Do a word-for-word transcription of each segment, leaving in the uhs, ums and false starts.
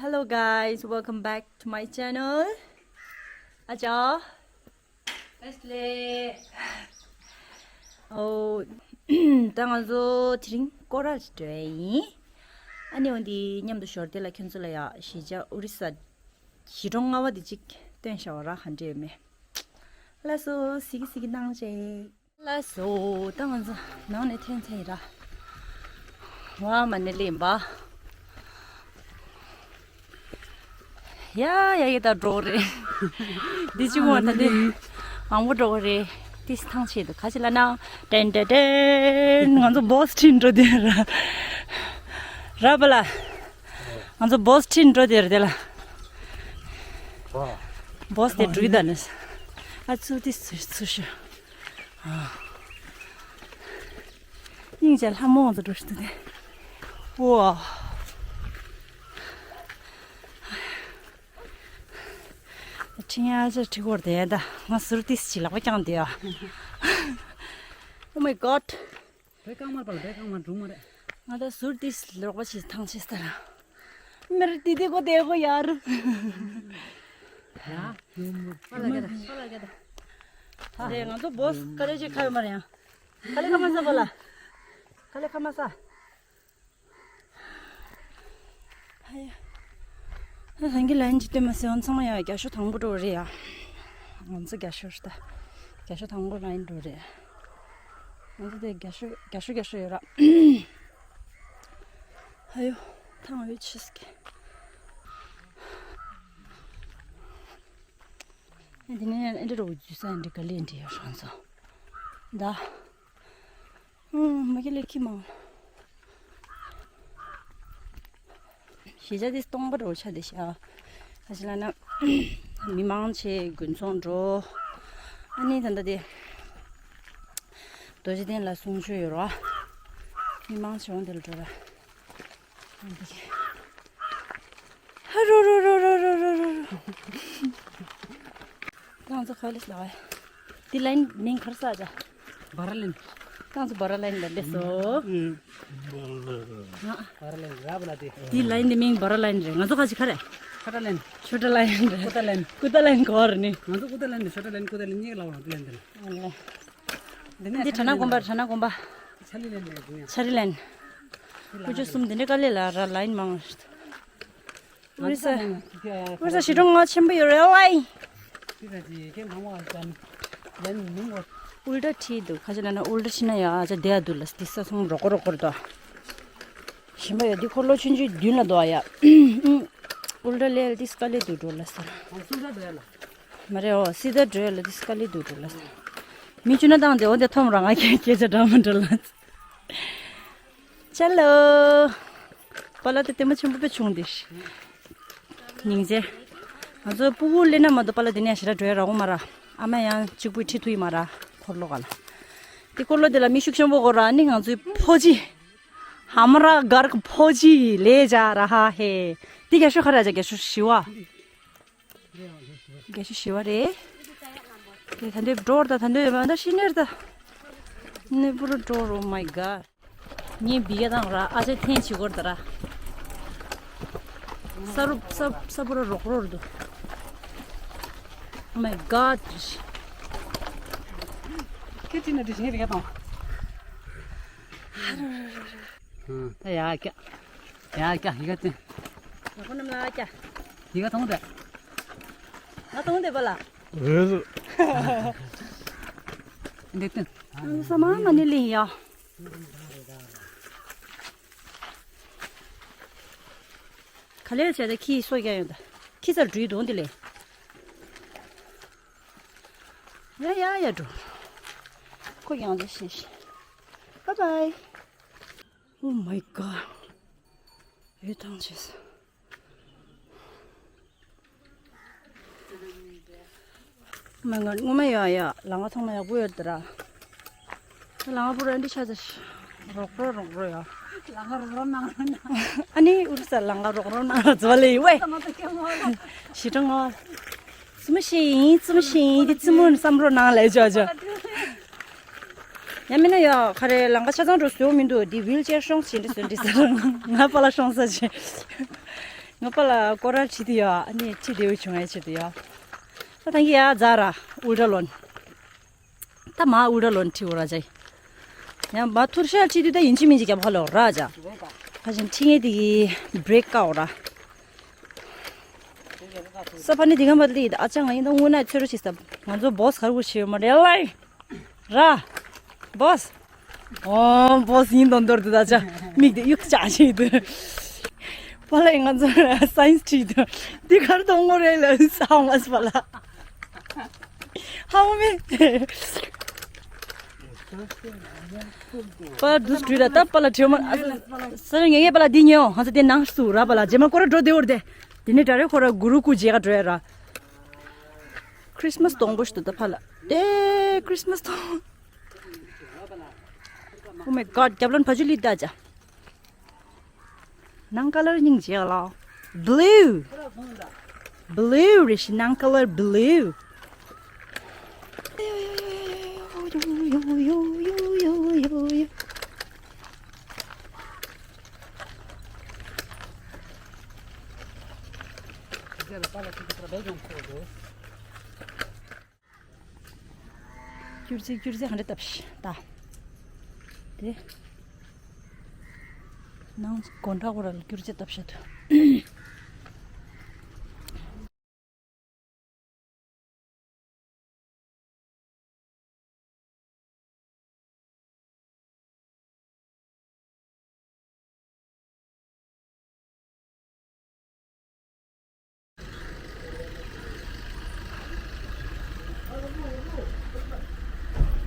Hello guys, welcome back to my channel. ཨ་ཅག Wesley. ཨོ། ད་ང་ཚོ་དེ་རིང་སྐོར་ར་ཅིག་འགྲོ་ཡ་ཡིན། ཨ་ནི་འོ་འདི་མཉམ་དུ་ཞོར་དེ་ལ་ཁྱོད་ཚོ་ལ་ཡ་གཞིས་ཆགས་ཨོ་རི་ས་གཞིས་གྲོང་ལྔ་པ་འདི་ཅིག་སྟོན་བྱ་བ་ར་ག་འདྲ་ཡོད་མེད། ལགས་སོ། གཟིགས་གཟིགས་གནང་བྱས། ལགས་སོ། ད་ང་ཚོ་ནང་ནས་ཐོན་ཚར་ཡིན་ར། ཝ་མ་ནི་ལི་ཡིན་པ། ཡ་ཡ་ཡ་ད་འགྲོ་རེད། འདི་ཅི་མོ་ད་འདི་མང་པོ་འགྲོ་རེད། ཏིས་ཐང་ཆད་འདུག་ག་ཅི་ལ་ན། ཏན་ཏན་ཏན། ང་ཚོ་བོ་སི་ཊོན་འགྲོ་དེ་ར། ར་པ་ལ། ང་ཚོ་བོ་སི་ཊོན་འགྲོ་དེ་ར་དེ་ལ། བོ་སི་དེ་འགྲུལ་ད་ནི། ཨ་ཚུ་ཏིས་ཚུ་ཚུ་ཤོ། སྙིང་རྗེ། ལྷ་མོ་ང་ཚོ་འགྲོ་ཤི་དུ་དེ། ཝ། ཁྲི་ཉ་ཅ་ཁྲི་གོར་དེ་ད་ང་ཟུར་ཏིས་ཅི་ལག་པ་བརྐྱངས་དེ་ཡ། Oh my god. བེ་རྐང་མར་པ་ལ་བེ་རྐང་མར་འགྲོ་མ་རེད། ང་ད་ཟུར་ཏིས་ལོག་པ་ཞིག་ཐང་ཆད་ས་ར། མེར་ཏི་ཏི་གོ་དེ་གོ་ཡར། ཡ། པ་ལ་ག་ད་པ་ལ་ག་ད། དེ་ང་ཚོ་བོ་སི་ཀ་ལེ་ཅི་ཁ་ཡོད་མ་རེད་ཡ། ཀ་ལེ་ཁ་མ་ས་པ་ལ། ཀ་ལེ་ཁ་མ་ས། ཧ་ཡ། ཨ་རང་གི་ལན་ཅི་སྟོན་མ་ཟེར་ཨང་ཚང་མ་ཡ་རྒྱ་ཤོ་དང་པོ་འགྲོ་རེད་ཡ། ང་ཚོ་རྒྱ་ཤོ་རེད་ད། རྒྱ་ཤོ་དང་པོ་ལན་འགྲོ་རེད། ང་ཚོ་དེ་རྒྱ་ཤོ་རྒྱ་ཤོ་རྒྱ་ཤོ་ཡོད་ར། ཧ་ཡོ། ཐང་འོད་ཆིས་ཀི། ཨ་དེ་ནས་ཨ་འདྲ་རོ་འཇུ་ས་ཨ་འདྲ་ག་ལེ་འདྲ་ཡོད་རང་ཚོ། ད། ཨུམ། མ་གི་ལེ་ཁི་མང་། གཞིས་ཆགས་འདི་སྟོང་པ་འགྲོ་ཆ་དེ་ཤ། ཁ་ཅིག་ལ་ན། མི་མང་ཆེ་དགོན་ཚོང་འགྲོ། ཨ་ནི་ད་ལྟ་དེ། རྡོ་རྗེ་གདན་ལ་གསུང་ཆོས་ཡོད་ར། མི་མང་ཆེ་འོང་དེ་ལ་འགྲོ་ར། ཧ་རོ་རོ། ད་ང་ཚོ་ག་ལེ་ལ་བ། འདི་ལ་ཡིན་མིང་གར་ས་ཅ། བ་ར་ལེན། ད་ང་ཚོ་བ་ར་ལེན་ལ་སླེབས་སོ། ཨུམ། བ་ར་ལེན་ར་བ་ལ་དེ། འདི་ལ་ཡིན་འདི་མིང་བ་ར་ལེན་རེད། ང་ཚོ་ཁ་ཅིག་ག་རེ། ཤོ་ཊ་ལེན། ཤོ་ཊ་ལེན་རེད། ཀུ་ཏ་ལེན། ཀུ་ཏ་ལེན་གོ་ར་ནི། ང་ཚོ་ཀུ་ཏ་ལེན་རེད། ཤོ་ཊ་ལེན་ཀུ་ཏ་ལེན་གཉིས་ལ་བ་ལེན་དེ་ལ། འདི་ནས་འདི་གྲ་ན་དགོན་པ། གྲ་ན་དགོན་པ། ཆ་ལི་ལེན་རེད་འདི་ནས། ཆ་ལི་ལེན། ཀུ་ཅོ་གསུམ་འདི་འདྲ་དཀའ་ལས་ལ་ར་ལ་ཡིན་མང་། ཨོ་རི་ས། ཨོ་རི་ས་གཞིས་གྲོང་ང་ཆེན་པོ་ཡོད་རེད་ཝའི། ཨུལ་ཏྲ་ཁྲིད་འདུག་ཁ་ཅིག་ན་ན་ཨུལ་ཏྲ་ཁྲིད་ན་ཡ་ཨ་ཅག་བསྡད་ཡ་འདུག་ལ་འདི་ས་ཚོང་རོགས་རོགས་རོགས་དོ། ཞིམ་པ་ཡོད་འདི་འཁོར་ལོ་ཆུང་ཆུང་མདུན་ལ་འདུག་ཨ་ཡ། ཨུལ་ཏྲ་ལས་འདི་སྐ་ལེ་འདུག་འགྲོ་ལ་ས། མ་རེད་ཨོ་སི་ད་འགྲོ་ལ་འདི་སྐ་ལེ་འདུག་འགྲོ་ལ་ས། མི་ཆུ་ན་བཏང་དེ་འོ་དེ་ཐོམ་རང་ང་ཁྱེད་ཁྱེད་ཅག་འདྲ་མ་འདྲ་ལ། ཅ་ལོ། པ་ལ་དེ་ལྟད་མོ་ཆེན་པོ་དཔེ་བྱུང་དེ། སྙིང་རྗེ། ང་ཚོ་སྤུ་གུ་ལེན་ན་མ་གཏོགས་པ་ལ་དེ་ནས་ཞེ་དྲག་འགྲོ་ཡ་རག་གོ་མ་ར། ཨ་མ་ཡང་གཅིག་པུས་ཁྲིད་ཐུབ་ཡི་མ་ར། འཁོར་ལོ་ག་ལ། དེ་འཁོར་ལོ་དེ་ལ་མི་ཤུགས་ཆེན་པོ་གོ་ར་ནི་ང་ཚོའི་ཕོ་ཇི། ཧ་མ་ར་གར་གི་ཕོ་ཇི་ལས་ཇ་ར་ཧ་ཧེ། དེ་རྒྱ་ཤོ་ག་ར་ཇ་རྒྱ་ཤོ་ཞི་བ། རྒྱ་ཤོ་ཞི་བ་རེད། དེ་ད་འདོད་འགྲོ་ར་ད་ད་འདོད་མ་ད་ཤི་ནེར་ད། ནི་པུ་རུ་འགྲོ་རོ། Oh my god. ངའི་བི་ག་དང་ར་ཨ་ཅེ་ཐེན་ཆི་གོར་ད་ར། ས་རུབ་ས་ས་པུ་ར་རོག་རོར་འདུག Oh my god. ཁེ་ཅི་ན་དི་ཤི་ངའི་བི་ག་དང་། ད་ཡ་ཀྱ། ཡ་ཀྱ་ཡི་ག་ཏེ། ང་ཁོ་ནམ་ལ་ཀྱ། ཡི་ག་ཐོང་དེ། ང་ཐོང་དེ་པ་ལ། འདི་ཏེ། ས་མ་མ་ནི་ལི་ཡ། ག་ལེར་བྱས་ཏེ་ཁྱི་སོ་རྒྱག་ཡོང་ད། ཁྱི་ཚར་འགྲུལ་དོང་དེ་ལས། ཡ་ཡ་ཡ་འགྲོ། ཁོ་ཡང་ལས་ཤེས་ཤེས། Bye bye. Oh my god. འོད་ཐང་ཆད་སོང་། མ་ང་ངོ་མ་ཡོད་ཡ། ལ་ང་ཚང་མ་ཡག་པོ་ཡོད་དེ་ར། ལ་ང་པུ་ར་འདི་ཆ་ཚ་རོག་རོ་རོག་རོ་ཡ། ལ་ང་རོག་རོ་ནང་རོ་ན། ཨ་ནི་ཨུར་ས་ལ་ང་རོག་རོ་ནང་རོ་ཛོ་ལེ་ཝེ། ཞི་ཀྲང་ང་། ཙི་མ་ཤེས་ཡིན་ཙི་མ་ཤེས་ཡིན་དེ་ཙི་མོ་ནི་བསམ་རོ་ནང་ལས་ཅོ་ཅོ། ཡང་མིན་ན་ཡ་ག་རེ་ལང་ཀ་ཆ་ཚང་འགྲོ་སོ་མི་འདུག་འདི་ཝིལ་ཅེར་ཤོང་བྱེད་འདྲི་སོ་འདྲི་ཟེར། ང་པ་ལ་ཤོང་ས་བྱེད། ང་པ་ལ་སྐོར་ར་ཁྲིད་དུ་ཡོད། ཨ་ནི་ཁྲིད་བདེ་བོ་བྱུང་ཡ་ཆེད་དུ་ཡོད། ད་ཐང་གི་ཡ་ཛ་ར་ཨུལ་ཏྲ་ལོན། ད་མ་ཨུལ་ཏྲ་ལོན་ཁྲིད་འོ་ར་ཇའི། ཡང་མ་ཐུར་ཤ་ཁྲིད་དུ་ད་ཡིན་གཅིག་མིན་གཅིག་རྒྱབ་ཁ་ལོ་ར་ཇ། ཕ་ཞིན་ཁྲིད་ངེས་དེ་གི་བྷི་རེག་ཀ་འོ་ར། ས་ཕ་ནི་དེ་ག་མ་ལི་ཨ་ཅག་ང་ཡིན་ད་དངོས་གནས་ཚོད་རོ་ཞིག་ས། ང་ཚོ་བོ་སི་གར་གུ་ཤེས་མ་རེད་ལའི། ར། བོ་སི། ཨོ་བོ་སི་ཡིན་དོན་དོར་དུ་ད་ཅག་མིག་དེ་གཡུག་ཅག་ཞིག་དུ། པ་ལའི་ང་ཚོ་སའིན་སི་ཁྲིད་དུ། དེ་གར་གཏོང་ངོ་རེད་ལ་ས་མ་སི་པ་ལ། ཧ་མོ་མེ། པ་དུས་དུས་ལ་ད་པ་ལ་བྲེལ་མ། ས་ར་ངེ་ངེ་པ་ལ་འདི་ཉོ་ང་ཚོ་དེ་ནང་སུ་ར་པ་ལ་རྗེས་མ་སྐོར་ར་འགྲོ་དེ་འོར་དེ། དེ་ནས་དྲ་རེ་ཁོ་ར་གུ་རུ་ཀུ་རྗེས་ཀ་འགྲོ་ཡ་ར། ཁྲིས་མས་སྟོང་པོ་ཞིག་འདུག་ད་ཕ་ལ། ཨེ་ཁྲིས་མས་སྟོང་། Oh my god རྒྱབ་ལོན་བ་ཇུ་ལི་ད་ཅ། ནང་ཀ་ལར་སྙིང་རྗེ་ལ། Blue Blue རེ་ཞིག་ནང་ཀ་ལར་blue། སྐྱུར་རྩི་སྐྱུར་རྩི་ཧ་འདྲ་བཏབ་ཤི་ད། དེ། ནང་སྒོ་འདྲ་གོ་ར་ལ་སྐྱུར་རྩི་བཏབ་ཤི་དུ།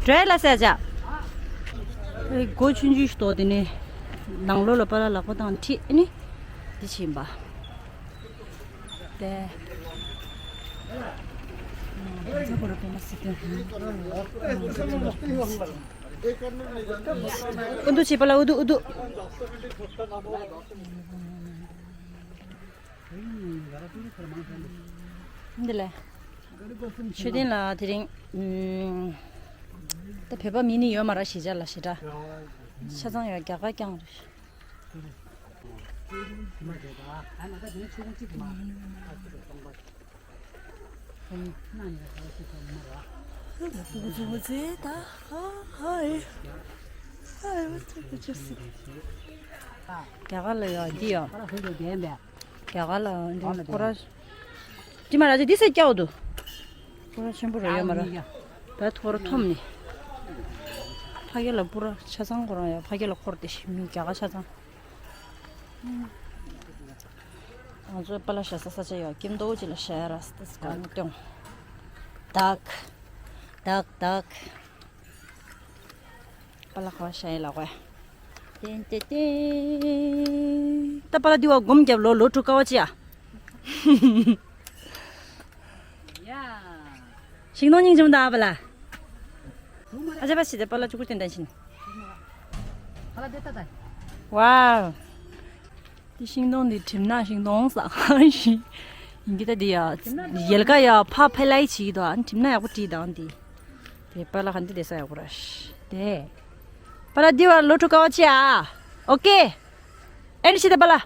བྲོས་ལ་ཟེར་བྱ། སྒོ་ཆུང་ཆུང་ཞིག་གཏོགས་དེ་ནས་ནང་ལོགས་ལ་པ་ལ་ལག་པ་དང་ཁྲིད་ནི་འདི་ཕྱིན་པ། དེ། ཨུ་དུ་བྱེད་པ་ལ་ཨུ་དུ་ཨུ་དུ། འདི་ལས། མཆོད་རྟེན་ལ་དེ་རིང་། ད་བོད་པ་མི་ནི་ཡོད་མ་ར་ཞེ་དྲག་ལ་ཞེ་དྲག་ཆ་ཚང་ཡོད་རྒྱ་གར་རྐྱང་རེད། རྒྱ་གར་ལ་ཡོད་འདི་ཡོད། རྒྱ་གར་ལ་འདི་ཁོ་ར། དྲི་མ་ར་ཅི་འདི་སེ་སྐྱའོ་འདུག་ཁོ་ར་ཆེན་པོ་ར་ཡོད་མ་ར། བད་ཁོ་ར་འཐོམ་ནི། ཕ་གི་ལ་པུ་ར་ཆ་ཚང་ཁོ་རང་ཡོད་ཕ་གི་ལ་འཁོར་ཏེ་ཤི་མི་རྒྱ་གར་ཆ་ཚང་། ང་ཚོའི་པ་ལ་ཤ་ས་ས་ཆ་ཡོད་ཀིམ་ཏོ་ཅི་ལ་ཤ་ཡ་ར་སི་ཏི་སི་ཀ་ནི་ཏོང་། དག་དག་དག་པ་ལ་ཁ་བ་ཤ་ཡི་ལ་གོ་ཡ། ཏན་ཏན་ཏན། ད་པ་ལ་དི་བ་སྒོམ་རྒྱབ་ལོ་ལོ་ཕྲུག་ཀ་བ་ཅི་ཡ། ཤིང་སྡོང་སྙིང་རྗེ་མོ་ད་པ་ལ། ཨ་ཅེ་པ་ཞིག་དེ་པ་ལ་ཅུ་ཀུ་ཏན་ཏན་ཕྱིན། ཝའོ། དེ་ཤིང་སྡོང་འདི་གྲིབ་ནག་ཤིང་སྡོང་ཟ་ཁང་ཞིག་ཡིན་གྱི་ད་འདི་ཡ། ཡལ་ག་ཡ་ཕ་ཕ་ལའི་བྱེད་ཀྱི་འདུག་ཨ་གྲིབ་ནག་ཡག་པོ་བྲིས་དང་འདི། དེ་པ་ལ་ག་འདི་དེ་ས་ཡག་པོ་ར་ཤི་དེ། པ་ལ་འདི་བ་ལོ་ཕྲུག་ཀ་བ་ཅི་ཨ། ཨོ་ཀེ། ཨེ་འདྲི་ཤི་ད་པ་ལ། ཨ།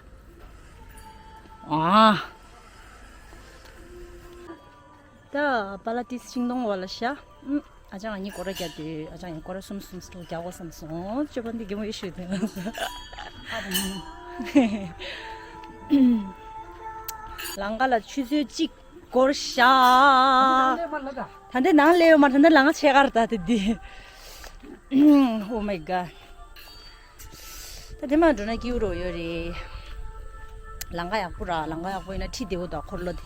ད་པ་ལ་ཏི་ཤིང་སྡོང་བ་ལ་ཤ། ཨུམ། ཨ་ཅག་ང་གཉིས་སྐོར་ར་རྒྱག་དུས་ཨ་ཅག་ངས་སྐོར་ར་གསུམ་གསུམ་རྒྱག་དགོས་བསམ་སོང་། སྤྱོད་པ་འདི་གི་མོ་ཡེ་ཤོད་དུས། ལང་ཀ་ལ་ཆུ་ཚོད་གཅིག་འགོར་ཤག་ད་ལྟ་ནང་སླེབས་ཡོད་མ་རེད། ད་ལྟ་ལང་ཆེ་གར་ད་དེ་འདི། Oh my god. ད་དེ་མ་འགྲོ་ན་སྐྱིད་པོ་ཡོད་རེད། ལང་ཀ་ཡག་པོ་ར། ལང་ཀ་ཡག་པོ་ཡིན་ན་ཁྲིད་བདེ་པོ་འདུག་འཁོར་ལོ་དེ།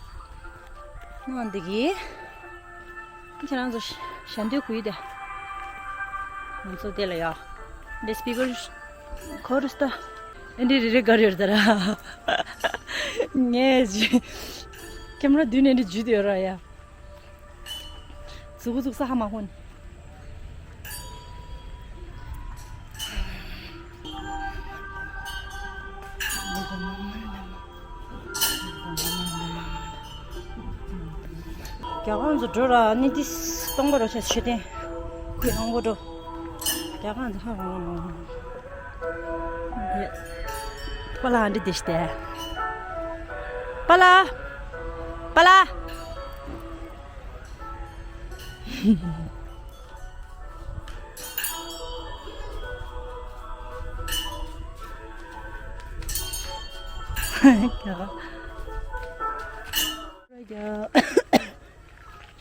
ནང་འདི་གི་ཁྱེད་རང་ཚོ་ཞལ་འདོན་གུ་ཡི་དེ། ང་ཚོ་དེ་ལ་ཡ། འདི་སི་པི་ཀར་འཁོར་སྟ། ཨེ་འདི་རེ་རེ་གར་ཡོད་ད་ར། ངས་ཀེམ་ར་མདུན་ནས་འདི་འཇུས་དེ་ཡོད་ར་ཡ། ཙུག་ཙུག་ས་ཧ་མ་ཧོན། རྒྱ་གར་ཚོ་འགྲོ་ར་ནི་ཏི་སྟོང་པ་རོ་ཆ་ཆེ་ཏེ་ཁུ་ཡང་པོ་འགྲོ། རྒྱ་གར་ཚོ་ཧ་གོ་པ་ལ་འདི་དེ་སྟེ། པཱ་ལགས། པཱ་ལགས།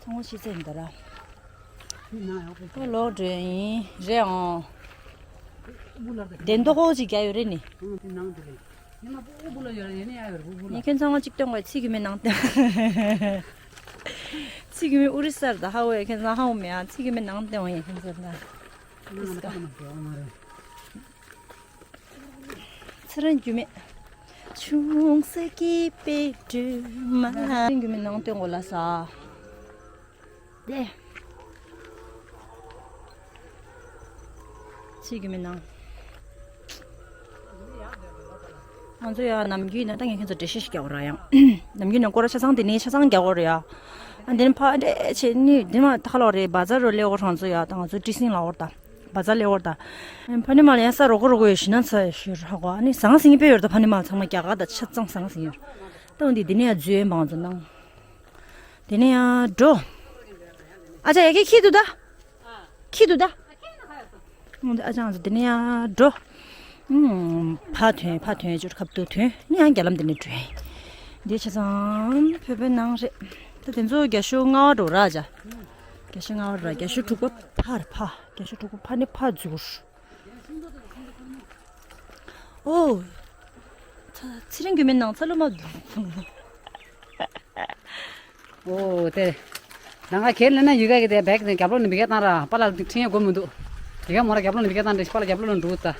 ཚང་མ་ཤི་ཚད་ཡིན་ད་ར། ཁོ་ལོག་འགྲོ་ཡིན་རེད་ཨང་། དེ་མདོག་ཁོག་ཅིག་རྒྱག་ཡོད་རེད་ནི། ངས་ཁྱོད་ཚང་མ་གཅིག་སྟོན་དགོས། ཚིག་གི་མི་ནང་སྟོན། ཚིག་གི་མི་ཨུ་རི་སར་ད་ཧ་ཝེ་ཁྱོད་ཚང་ཧ་ཝེ་མེ་ཨང་། ཚིག་གི་མི་ནང་སྟོན་ཡིན་ཁྱོད་ཚང་ད། ཚེ་རིང་རྒྱུད་མེད། ཆུང་ས་སྐྱིད་པའི་སྒྲོལ་མ། ཚེ་རིང་རྒྱུད་མེད་ནང་སྟོན་དགོས་ལ་ས། དེ། ཚེ་རིང་རྒྱུད་མེད་ནང་། ང་ཚོ་ཡང་ནམ་རྒྱུན་ན་ད་ངས་ཁྱེད་ཚོ་འགྲེལ་བཤད་ཞིག་རྒྱག་དགོས་ར་ཡང་། ནམ་རྒྱུན་ན་སྐོར་ར་ཆ་ཚང་དེ་ནས་ཆ་ཚང་རྒྱག་དགོས་ར་ཡ། ཨ་འདི་ནས་ཕ་འདྲེ་བྱེད་ནི་འདི་མ་ཐག་ལོག་རེད། བ་ཛར་རུ་སླེབས་འོར་ང་ཚོ་ཡ་ད་ང་ཚོ་ཏི་སིང་ལ་འོར་ད། བ་ཛར་ལ་འོར་ད། ཕ་ནི་མ་ལ་ཡང་ས་རོག་གོ་རོག་གོ་ཡོད་ཤི་ན་ཚ་ཡོད་ཤི་ར་གོ། ཨ་ནི་ཟང་ཟིང་པོ་ཡོད་ད། ཕ་ནི་མ་ཚང་མ་རྒྱ་གར་ད་ཆ་ཚང་ཟང་ཟིང་ཡོད། ད་འོན་ཏེ་འདི་ནས་ཡང་འཛུལ་ཡོད་མང་ཚོ་ནང་། འདི་ནས་ཡང་འགྲོ། ཨ་ཅག་ཡ་གི་ཁྱི་འདུག་ད། ཁྱི་འདུག་ད། འོན་ཏེ་ཨ་ཅག་ང་ཚོ་འདི་ནས་ཡང་འགྲོ། ཕ་ཐོན་ཕ་ཐོན་ཅོར་ཁབ་ཏུ་ཐོན་ནི་ཡང་རྒྱ་ལམ་འདི་ནས་འགྲོ་ཡིན། འདི་ཆ་ཚང་བོད་པའི་ནང་རེད། ད་དེ་ཚོ་རྒྱ་ཤོག་ལྔ་བ་འགྲོ་ར་ཅག་རྒྱ་ཤོག་ལྔ་བ་ར། རྒྱ་ཤོག་དྲུག་པ་ཕར་ཕ། རྒྱ་ཤོག་དྲུག་པ་ཕ་ནི་ཕ་འཛུར། ཨོ། ཚ་ཚེ་རིང་རྒྱུད་མེད་ནང་ཚ་ལོ་མ་འདུག་ཨོ་དེ། ནང་ང་ཁྱེར་ལེན་ན་ཡུལ་ག་གི་དེ་བེག་དེ་རྒྱབ་ལོགས་ནས་འབི་ག་བཏང་ར། པཱ་ལགས་འཕྲིན་ཡས་སྒོ་མི་འདུག་ཡི་ག་མོ་ར་རྒྱབ་ལོགས་ནས་འབི་ག་བཏང་རེད། པཱ་ལགས་རྒྱབ་ལོགས་ནས་འགྲོ་ད།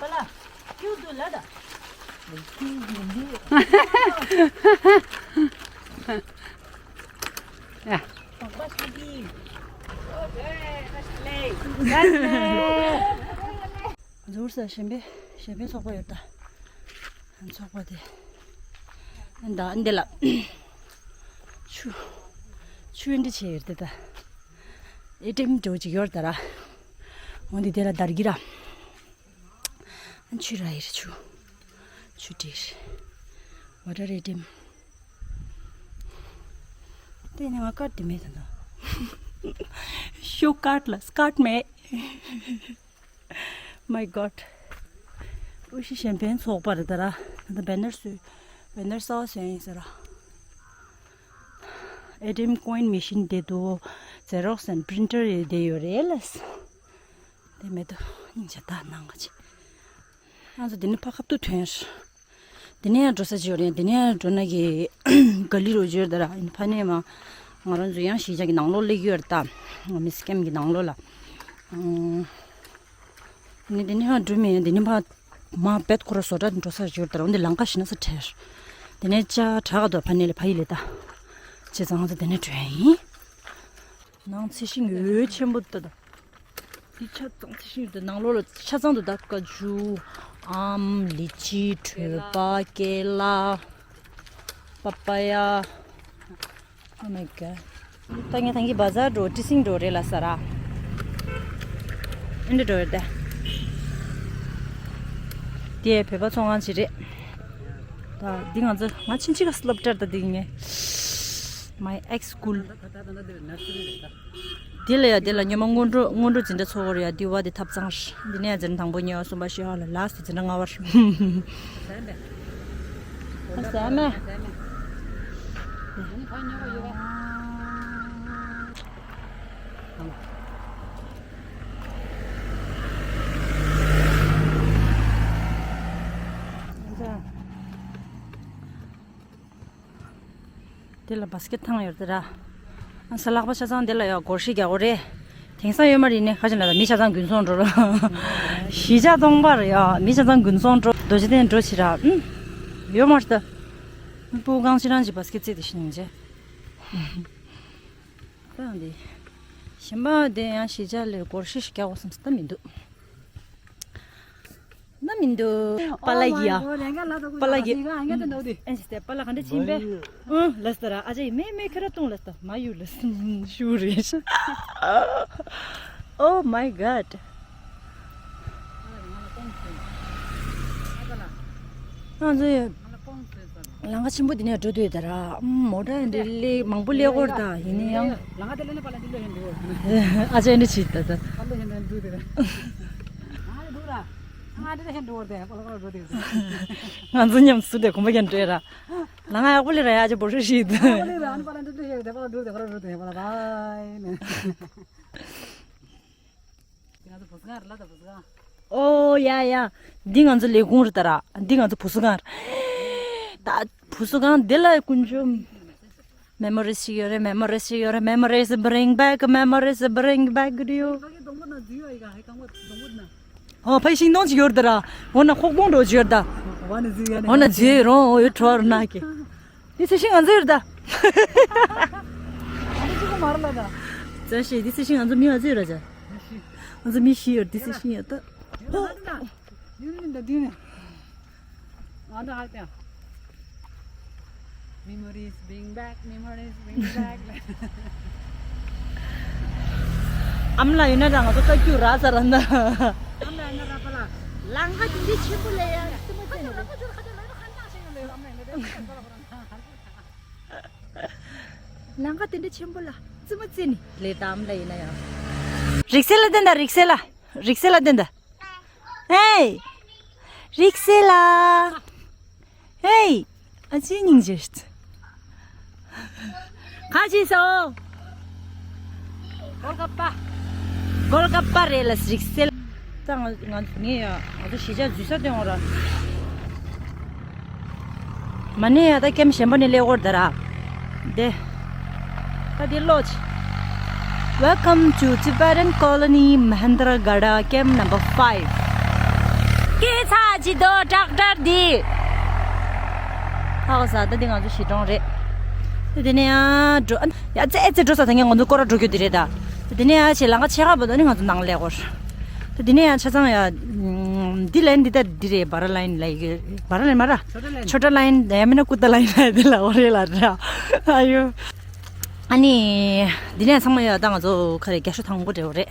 པཱ་ལགས། ཁྱོད་ཚོ་ལ་ད། ཡ། ཟུར་ས་གཞན་པའི་གཞན་པའི་ཚོགས་པ་ཡོད་ད། ཚོགས་པ་དེ། ད་འདི་ལ། ཆུ། ཆུ་འདི་བྱས་ཡོད་དེ་ད། ཨེ་ཏི་ཨེམ་འགྲོ་ཅིག་ཡོད་ད་ར། འོན་ཏེ་དེ་ལ་དར་གྱི་ར། ཆུ་ར་ཡིར་ཆུ། ཆུ་དྲིར། ཝ་ཊར་ཨེ་ཏི་ཨེམ། དེ་ནས་ང་ཀར་དེ་མེད་ད་ད། ཤོ་ཀར་ལ་སྐར་མེད། My God. ཨུ་ཤི་གཞན་ཕན་ཚོགས་པ་རེད་ད་ར། ད་བེ་ནར་བཟོས། བེ་ནར་གསར་པ་བཟོས་ཡིན་ཟེར་ར། ཨེ་ཏི་ཨེམ་ཀོ་ཡིན་མེ་ཤིན་དེ་འདུག་ཛེ་རོག་སི་ཨེན་པི་རིན་ཊར་དེ་ཡོད་རེད་ལ། དེ་མེད་དོ། སྙིང་རྗེ་ད་ནང་ག་ཅི། ང་ཚོ་འདི་ནས་ཕར་ཁ་ཐུག་ཐོན། འདི་ནས་ཡང་འགྲོ་ས་ཅིག་ཡོད་རེད། འདི་ནས་ཡང་འགྲོ་ན་གི་ག་ལི་རུ་འབྱོར་ད་ར། ཨིན་ཕ་ནས་མ་ང་རང་ཚོ་ཡང་གཞིས་ཆགས་ཀྱི་ནང་ལོགས་སླེབས་ཀྱི་ཡོད་རེད་ད། མི་སི་ཀེམ་གྱི་ནང་ལོགས་ལ། ཨང་། ནི་འདི་ནས་ཡང་འགྲོ་མི་ཡང་འདི་ནས་ཕར་མ་བེད་ཁོ་ར་བཟོ་གྲྭ་འགྲོ་ས་ཅིག་ཡོད་ད་ར། འོན་ཏེ་ལམ་ཁ་ཞིག་ན་ས་བྲལ། འདི་ནས་ཅ་དྲག་ག་དོ་ཕ་ནས་ལས་ཕ་ཡི་ལས་ད། བྱས་ཙང་ང་ཚོ་འདི་ནས་འགྲོ་ཡ་ཡིན། ནང་ཚི་ཤིང་འོད་ཆེན་པོ་ད་ད། འདི་ཆ་ཚང་ཚི་ཤིང་དེ་ནང་ལོགས་ལ་ཆ་ཚང་དུ་ད་ཀ་ཇུ། ཨམ། ལི་ཅི། གྲོད་པ། ཀེ་ལ། པ་པ་ཡ། Oh my God. ད་ངས་ཐང་གི་བ་ཛར་འགྲོ་ཏི་སིང་འགྲོ་རེད་ལ་ས་ར། ཨེ་འདྲ་འགྲོ་རེད་དེ། དེ་བོད་པ་ཚོང་ཁང་ཅིག་རེད། ད་འདི་ང་ཚོ་ང་ཕྱིན་ཅི་ག་སློབ་གྲྭར་ད་འདི་ངས། My ex school. འདི་ལ་ཡ་འདི་ལ་ཉི་མ་སྔོན་འགྲོ་སྔོན་འགྲོ་འཛིན་གྲྭ་ཚོགས་ཀྱི་ཡོད་རེད་ཡ། འདི་བ་འདི་ཐབ་ཚང་། འདི་ནས་ཡ་འཛིན་དང་པོ་གཉིས་པ་གསུམ་པ་བཞི་པ་ལ་ལ་སི་འཛིན་གྲྭ་ལྔ་པར། ཟས་མེད། དེ་ལ་བ་སི་ཀེ་ཊི་ཐང་ཡོད་དེ་ར། ཨ་ས་ལྷག་པ་ཆ་ཚང་དེ་ལ་ཡོད། སྒོར་བཞི་རྒྱག་དགོས་རེད། དེང་སང་ཡོད་མ་རེད་ནི། ཁ་ཅིག་ལ་ལ་མི་ཆ་ཚང་དགུན་ཚོང་འགྲོ་རོགས། གཞིས་ཆགས་སྟོང་པར་ཡོད། མི་ཆ་ཚང་དགུན་ཚོང་འགྲོ། རྡོ་རྗེ་གདན་འགྲོ་ཕྱིར་ར། ཨུམ། ཡོད་མ་རེད་ད། སྤུ་གུ་གང་ཅི་རང་ཅི་བ་སི་ཀེ་ཊི་རྩེད་དེ་ཤི་ནང་རྗེས། ད་འདི། གཞན་པ་དེ་ཡང་གཞིས་ཆགས་ལས་སྒོར་བཞི་ཞིག་རྒྱག་དགོས་བསམ་སྟེ་ད་མི་འདུག་ན་མི་འདུག་པ་ལགས་ཡ། པ་ལགས་ཡ། ཨེ་ཞིག་སྟེ་པ་ལགས་ག་འདྲ་ཕྱིན་པས། ཨུ་ལ་སྟ་ར། ཨ་ཅེ་མེ་མེ་ཁེ་ར་ཏུང་ལ་སྟ་མ་ཡུ་ལ་སྟ་ཤུ་རེ་ཤ། Oh my God. ང་ཚོ་ལམ་ཁ་ཆེན་པོ་འདི་ནས་འགྲོ་འདོད་ད་ར། མོ་ཊ་འདི་ལས་མང་པོ་སླེབས་ཀྱི་ཡོད་རེད་ད། ཡིན་ན་ཡང་ལམ་ཁ་དེ་ལས་ནས་པ་ལ་འདི་ལོ་ཧན་འགྲོ། ཨ་ཅག་འདི་བྱེད་ད་ད། པ་ལོ་ཧན་འགྲོ་དེ་ར། ང་འདི་ལ་ཧན་འགྲོ་དེ་པ་ལ་པ་ལ་འགྲོ་དེ། ང་ཚོ་མཉམ་སུ་དེ་གོམ་པ་རྒྱག་འགྲོ་ར། ལམ་ཁ་ཡག་པོ་སླེབས་ར། ཡ་ཅག་བོ་ཧྲི་ཧྲི་ད། པ་ལ་ར་ཨ་ནི་པ་ལ་འདི་ལོ་ཧན་དེ་པ་ལ་འགྲོ་དེ་པ་ལ་འགྲོ་དེ་པ་ལ་བའི་ནས། ང་ཚོ་བུ་སྒང་རེད་ལ་ད་བུ་སྒང་། ཨོ་ཡ་ཡ། འདི་ང་ཚོ་ལས་ཁུངས་རེད་ད་ར། འདི་ང་ཚོ་བུ་སྒང་རེད། ད་བུ་སྒང་འདི་ལ་དཀོན་མཆོག Memories ཞིག་ཡོད་རེད། Memories ཞིག་ཡོད་རེད། Memories bring back, memories bring back to you. ཨོ་ཕ་ཤིང་སྡོང་ཅིག་ཡོད་རེད་ད་ར། འོ་ན་ཁོག་སྡོང་འགྲོ་ཅིག་ཡོད་རེད་ད། འོ་ན་འཛུལ་ཡོད་རེད། འོ་ན་འཛུལ་རོང་འོ་ཡོད་གྲོར་ན་གི། འདི་ཚེ་ཤིང་ང་ཚོའི་རེད་ད། ཨ་འདི་གཅིག་པོ་མ་རེད་ལ་ད། ཙ་ཤེས་འདི་ཚེ་ཤིང་ང་ཚོ་མི་ང་ཚོའི་རེད་ད། ང་ཚོ་མི་ཤི་ཡོད་འདི་ཚེ་ཤིང་ཡོད་ད། ཨོ། ཡུན་རིང་ད་དུས་ནས། ང་ད་ཧ་ཏེ། Memories bring back, memories bring back. ཨམ་ལ་ཡིན་ན་ད་ང་ཚོ་ལྟ་རྒྱུ་ར་ས་ར་ན། ཨམ་ལ་ཡིན་ན་ར་པ་ལ། ལང་ཀ་འདི་ཆེན་པོ་ལས་ཡ་ཙི་མ་ཙི་ནི་རེད། ལང་ཀ་དེ་འདྲ་ཆེན་པོ་ལ་ཙི་མ་ཙི་ནི་ལས་དམ་ལ་ཡིན་ན་ཡང་། རིག་སེ་ལ་བསྟན་ད། རིག་སེ་ལ། རིག་སེ་ལ་བསྟན་ད། ཧེ། རིག་སེ་ལ། ཧེ། ཨ་ཅེ་སྙིང་རྗེ་ཞིག་ག་ཅི་སོ། གོལ་ཀ་པ། གོལ་ཀ་པ་རེད་ལ་རིག་སེ་ལ། ད་ང་ང་ངས་ཡ་ང་ཚོ་གཞིས་ཆགས་འཛུལ་ས་སྟོན་འོང་ར། མ་ནས་ཡ་ད་ཀེམ་གཞན་པ་ནས་སླེབས་འོར་ད་ར། དེ། ད་དེ་ལོ་ཆི། Welcome to Tibetan Colony Mahendragada, camp number five. སྐད་ཆ་ཅི་དོ་ཏྲག་ཏྲག་འདི། ཧ་གོ་ས། ད་འདི་ང་ཚོ་གཞིས་གྲོང་རེད། ད་དེ་ནས་ཡ་འགྲོ་ཡ་ཙེ་ཙེ་འགྲོ་ས་ད་ངས་ང་ཚོ་སྐོར་ར་འགྲོ་རྒྱུ་འདི་རེད་ད། ད་དེ་ནས་ཡ་ཆེ་ལང་ཀ་ཆེ་ཁ་བ་ད་ནི་ང་ཚོ་ནང་སླེབས་འོར། ད་དེ་ནས་ཡང་ཆ་ཚང་ཡ། འདི་ལན་འདི་ད་འདི་རེད། བ་ར་ལ་ཡིན་ལ་ཡི་གེ་བ་ར་ལ་ཡིན་མ་ར། ཆོ་ཊ་ལ་ཡིན། ཆོ་ཊ་ལ་ཡིན་ཡ་མིན་ན་ཀུ་ཏ་ལ་ཡིན་ལ་འདི་ལ་འོ་རེད་ལ་ར། ཨ་ཡོ། ཨ་ནི། འདི་ནས་ཚང་མ་ཡ་ད་ང་ཚོ་ག་རེ་རྒྱ་ཤོ་དང་པོ་འདྲ་བོ་རེད།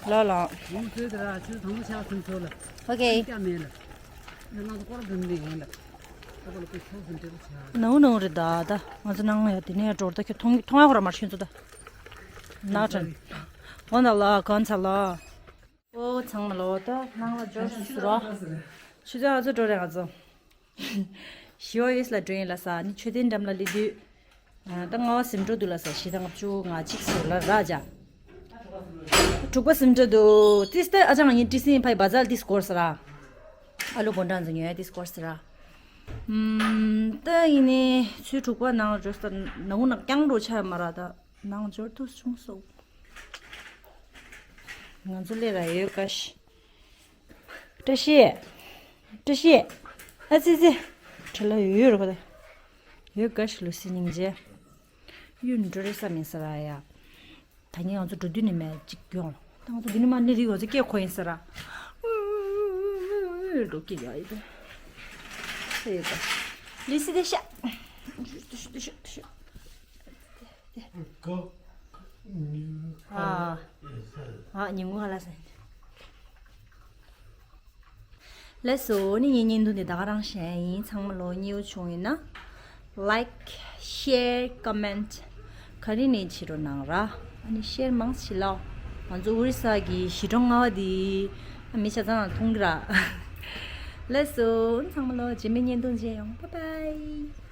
ལ་ལ། ཡོང་ཚོད་དེ་ར་ཆུ་དང་པོ་ཆགས་སོང་ཚོད་ལ། ཨོ་ཁེ། ཀྱ་མེད་ལ། ང་ཚོ་སྐོར་འགྲིམ་འདི་ཡིན་ལ། ད་ག་ལ་ཀུ་ཤོག་ཟིན་འདྲེ་པོ་ཆགས། ནའུ་ནའུ་རེད་ད་ད། ང་ཚོ་ནང་ཡ་དེ་ནས་འགྲོ་ད་ཁྱོད་མཐོང་མཐོང་ཡ་ཁོ་ར་མར་ཤེས་ཚོ་ད། ན་དྲན། གོན་ད་ལ་གོན་ཚ་ལ། ཨོ་ཚང་མ་ལོ་ད་ནང་ལ་འབྱོར་སོང་ཟེར་རོ། ཆུ་ཚོད་ཨ་ཚོ་འགྲོ་རེད་ང་ཚོ། ཞི་བ་ཡོས་ལ་འགྲོ་ཡིན་ལ་ས་ནི་མཆོད་རྟེན་འགྲམ་ལ་སླེབས་དུས། ད་ང་བ་སིམ་འགྲོ་འདུག་ལ་ས་བཞི་དང་བཅུ་ང་གཅིག་ཟེར་ལ་ར་ཇ། དྲུག་པ་སིམ་འགྲོ་འདུག་ཏིས་ཏེ་ཨ་ཅང་ངའི་ཏི་སིན་ཕའི་བ་ཛལ་ཏིས་སྐོར་ས་ར། ཨ་ལོ་གོན་གྲངས་ཚོ་ཉོ་ཡ་ཏིས་སྐོར་ས་ར། ད་ཡིན་ནི་ཚོད་དྲུག་པ་ནང་འགྲོ་ས་ནང་ནང་རྐྱང་འགྲོ་ཆ་མ་ར་ད་ནང་འབྱོར་ཐུབ་བྱུང་སོ། ང་ཚོ་སླེབས་ར་ཡོད་ཀ་ཤི། བཀྲ་ཤིས། བཀྲ་ཤིས། ཨ་ཙི་ཙི། བྲེལ་ལ་ཡོད་ཡོད་རེད་པ་ད། ཡོད་དགའ་ཞིག་ལུ་སི་སྙིང་རྗེ། གཡུ་འགྲོ་རེ་ས་མིན་ས་ར་ཡ། ད་ངས་ང་ཚོ་འགྲོ་དུས་ནི་མེད་ཅིག་ཡོང་ལ། ད་ང་ཚོ་འདི་ནི་མ་ནི་རིག་ང་ཚོ་སྐད་ཁོ་ཡིན་ས་ར། འགྲོ་སྐད་ཡ་ཡི་ད། ས་ཡོད་དགའ། ལི་སི་དེ་ཤ། དུ་ཤུ་དུ་ཤུ་དུ་ཤུ། ཨ། ཨ་ཉིན་གུང་ཧ་ལ་སེ། ལགས་སོ་ནི་ངའི་བརྙན་ཐུང་འདི་ད་ག་རང་བཞིན་ཡིན། ཚང་མ་ལོ་སྙིང་བྱུང་ཡིན་ན། Like, share, comment ག་རེ་ནས་བྱེད་རོགས་གནང་ར། ཨ་ནི་ཤེར་མང་ཞིག་ལའོ། ང་ཚོ་ཨོ་རི་ས་གི་གཞིས་གྲོང་ལྔ་པ་འདི་ཨ་མི་ཆ་ཚང་ལ་མཐོང་གི་ར། ལགས་སོ་ཚང་མ་ལོ་རྗེས་མའི་བརྙན་ཐུང་མཇལ་ཡོང་། Bye bye.